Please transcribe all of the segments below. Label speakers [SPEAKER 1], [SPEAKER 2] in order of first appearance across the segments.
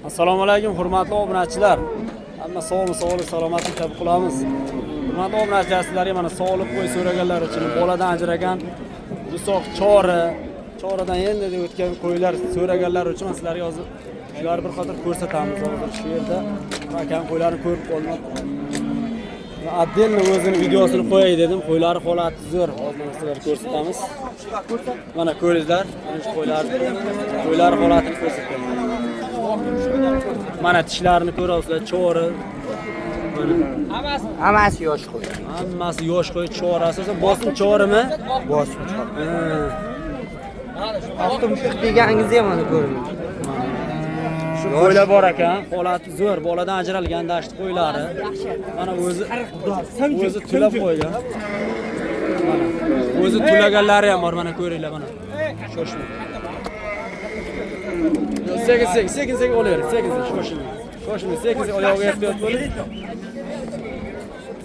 [SPEAKER 1] Assalomu alaykum, hurmatli obunachilar. Hamma sog'lik, sog'lik, salomatlik tilab qolamiz. Hurmatli obunachilar, sizlarga mana sog'liq qo'y so'raganlar uchun boladan ajragan Jusoq chori, choridan endi o'tgan qo'ylar so'raganlar uchun sizlarga hozir shularni bir qator ko'rsatamiz. Hozir shu yerda akam qo'ylarni ko'rib qoldim. Отдельно o'zini videosini qo'yay dedim. Qo'ylari holati zo'r. Hozir mana sizlarga ko'rsatamiz. Mana ko'ringlar, mana shu qo'ylar, qo'ylar holatini ko'rsataman. Mana tishlarini ko'rasizlar, chori. Mana
[SPEAKER 2] Hammasi yosh qo'y.
[SPEAKER 1] Hammasi yosh qo'y, chori. Asosan bosim chorimi?
[SPEAKER 2] Bosim chori.
[SPEAKER 1] Ha.
[SPEAKER 2] Oqtumshiq deganingizni ham mana ko'ring.
[SPEAKER 1] Shu qo'ylar bor ekan, holati zo'r, boladan ajralgan dasht qo'ylari. Mana o'zi tulab qo'ygan. Mana o'zi tulaganlari ham bor, mana ko'ringlar mana. Shoshmang. Sekin sekin sekin sekin olavering, sekin sekin shoshilmang. Shoshilmang, sekin sekin oyog'iga ehtiyot bo'ling.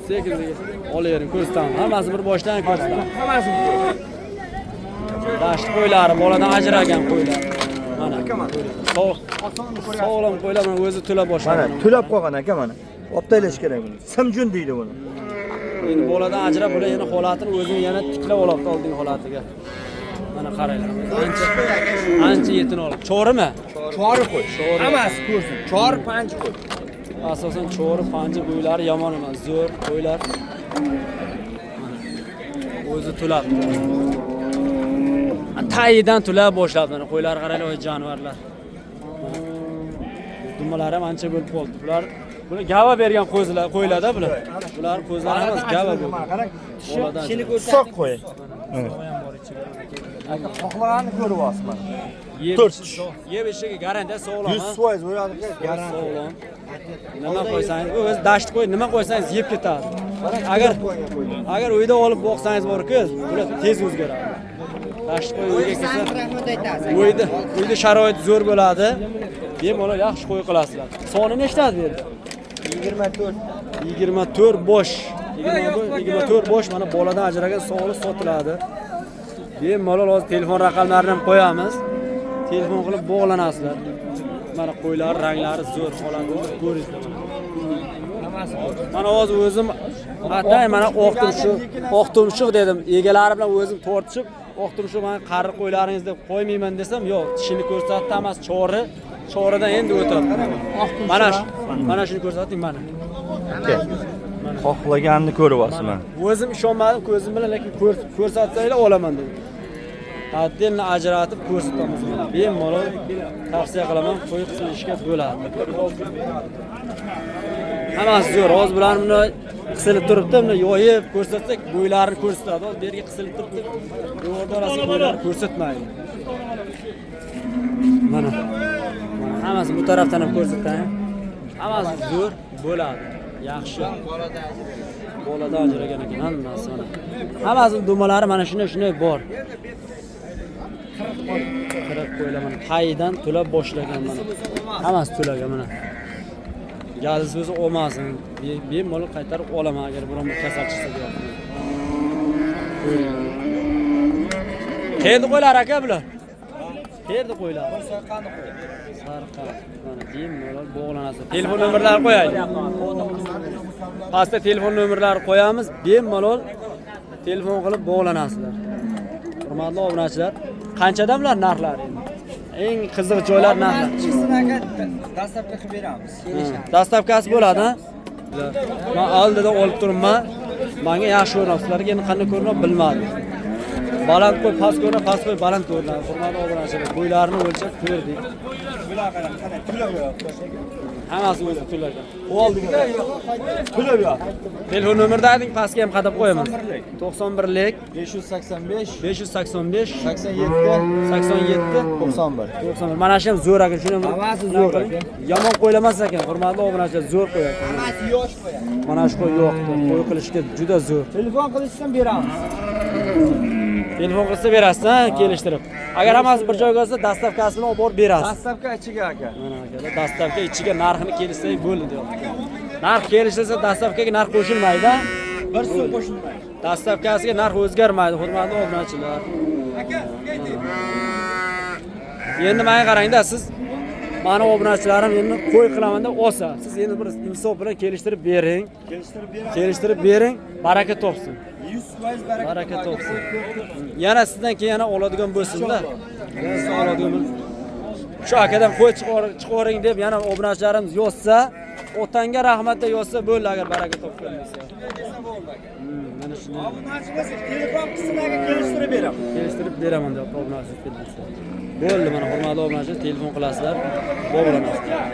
[SPEAKER 1] Sekin sekin olavering, ko'rsataman. Hammasi bir boshdan ko'rsataman.
[SPEAKER 2] Hammasi.
[SPEAKER 1] Dasht qo'ylari, boladan ajragan qo'ylar. Mana. Sog'lom qo'ylar, mana o'zi tulab
[SPEAKER 3] Mana
[SPEAKER 1] boshladi.
[SPEAKER 3] to'lab qolgan aka mana. Olib tashlash kerak buni. Simjun deydi buni.
[SPEAKER 1] Endi boladan ajrab, bular yana holatini o'zini yana tiklab olibdi oldingi holatiga. Mana qaranglar. Ancha ancha yetin olib. Chorimi?
[SPEAKER 2] Chori qo'y.
[SPEAKER 1] Chori.
[SPEAKER 2] Hammasi ko'rsin. Chori, panji qo'y.
[SPEAKER 1] Asosan chori, panja bo'ylari yomon emas, zo'r qo'ylar. Mana. O'zi tulab. Tayidan tulab boshlabdi. Mana qo'ylar qaranglar, oy jonivorlar. Mana. Dumalari ham ancha bo'lib qoldi. Bular gava bergan qo'zilar, qo'ylarda bular. Bular qo'zlari hammasi gava bo'ldi.
[SPEAKER 3] Qarang,
[SPEAKER 1] Boladan
[SPEAKER 2] Tishini
[SPEAKER 3] soq
[SPEAKER 2] ko'rsating.
[SPEAKER 3] qo'y.
[SPEAKER 1] Sog'i ham bor ichida.
[SPEAKER 3] Aka, xohlaganini ko'rib olsiz mana.
[SPEAKER 1] Yeb
[SPEAKER 3] To'rt.
[SPEAKER 1] Yeb ishiga garantiya sog'lom.
[SPEAKER 3] 100% bo'ladi, garantiya.
[SPEAKER 1] Sog'lom. Nima qo'ysangiz, u o'zi dasht qo'y, nima qo'ysangiz yeb ketadi. Agar uyda olib boqsangiz bor-ku, bular tez o'zgaradi. Dasht qo'y uyga kelsa,
[SPEAKER 2] Rahmat aytasiz.
[SPEAKER 1] uyda sharoit zo'r bo'ladi. Bemalol yaxshi qo'y qilasizlar. Soni nechtadi bu yerda?
[SPEAKER 3] 24.
[SPEAKER 1] 24 bosh. 24 bosh mana boladan ajragan sog'liq sotiladi. Bemalol hozir telefon raqamlarini ham qo'yamiz. Telefon qilib bog'lanasizlar. Mana qo'ylar ranglari zo'r, holati ko'ringizlar mana. Mana hozir o'zim atay mana oq tumshuq dedim. Egalari bilan o'zim tortishib, oq tumshuq mana qari qo'ylaringiz deb qo'ymayman desam, yo'q, tishini ko'rsatdi, hammasi chori, choridan endi o'tadi. Mana shuni ko'rsating mana.
[SPEAKER 3] Xohlaganini ko'rib olsiz mana.
[SPEAKER 1] O'zim ishonmadim ko'zim bilan, lekin ko'rsatsanglar olaman dedim. Отдельно ajratib ko'rsatamiz. Bemalol tavsiya qilaman, qo'y qilishga bo'ladi. Hammasi zo'r. Hozir bularni buni qisilib turibdi, buni yoyib ko'rsatsak, bo'ylarini ko'rsatadi. Hozir bu yerga qisilib turibdi. Devorda orasiga bo'ylarini ko'rsatmaydi. Mana. Mana hammasini bu tarafdan ham ko'rsatayin. Hammasi zo'r bo'ladi. Yaxshi. Boladan ajragan ekan hammasi mana. Hammasinin dumalari mana shunday shunday bor. 40 qo'ylar mana tayidan to'lab boshlagan mana. Hammasi to'lagan mana. Gazisi bo'lsa olmasin. Bemalol qaytarib olaman agar biron bir kasal chiqsa deyapti. Qayerda qo'ylar aka bular? Qayerda qo'ylar? Sarqand. Mana bemalol bog'lanasiz. Telefon nomerlari qo'yaylik. Pastda telefon nomerlari qo'yamiz. Bemalol telefon qilib bog'lanasizlar. Hurmatli obunachilar, qanchadan bular narxlari endi? Eng qiziq joylar narxlar.
[SPEAKER 2] Chiqsin aka, dastlabki qilib beramiz.
[SPEAKER 1] Dastavkasi bo'ladi, ha? Men oldida olib turibman. Menga yaxshi ko'rinadi. Sizlarga endi qanday ko'rinadi bilmadim. Baland qo'y, past ko'rinadi, past qo'y, baland ko'rinadi. Hurmatli obunachilar, bo'ylarini o'lchab ko'rdik. Hammasi o'zi to'lagan.
[SPEAKER 3] To'lab yotdi.
[SPEAKER 1] Telefon nomerini ayting, pastga ham qadab qo'yaman. 91lik
[SPEAKER 3] 585
[SPEAKER 1] 585
[SPEAKER 3] 87
[SPEAKER 1] 87
[SPEAKER 3] 91.
[SPEAKER 1] 91. Mana shu ham zo'r ekan, shuni ham
[SPEAKER 2] Hammasi zo'r aka.
[SPEAKER 1] Yomon qo'ylamas ekan, hurmatli obunachilar, zo'r qo'yar.
[SPEAKER 2] Hammasi yosh qo'yadi.
[SPEAKER 1] Mana shu qo'y yo'qdi. Qo'y qilishga juda zo'r.
[SPEAKER 2] Telefon qilishsin beramiz.
[SPEAKER 1] Telefon qilsa berasiz, ha, kelishtirib. Agar hammasi bir joyga olsa, dastavkasini olib borib berasiz.
[SPEAKER 3] Dastavka ichiga aka.
[SPEAKER 1] Mana akalar, dastavka ichiga narxini kelishsak bo'ldi deyapti. Narx kelishilsa, dastavkaga narx qo'shilmaydi.
[SPEAKER 3] Bir so'm qo'shilmaydi.
[SPEAKER 1] Dastavkasiga narx o'zgarmaydi, hurmatli obunachilar. Endi menga qarangda, siz Mani obunachilarim endi qo'y qilaman deb olsa, siz endi bir insof bilan kelishtirib bering.
[SPEAKER 3] Kelishtirib beramiz.
[SPEAKER 1] Kelishtirib bering, baraka topsin.
[SPEAKER 3] 100% baraka,
[SPEAKER 1] Baraka topsin. Yana sizdan keyin yana oladigan bo'lsin-da. Yana sizdan oladigan bo'lsin. Shu akadan qo'y chiqaring deb yana obunachilarimiz yozsa, otangga rahmat deb yozsa bo'ldi agar baraka topgan bo'lsa. Mana shunday.
[SPEAKER 3] Obunachimiz telefon qilsin aka, kelishtirib beramiz.
[SPEAKER 1] Kelishtirib beraman deyapti obunachi kelsa. Bo'ldi, mana hurmatli obunachilar, telefon qilasizlar, bog'lanasizlar.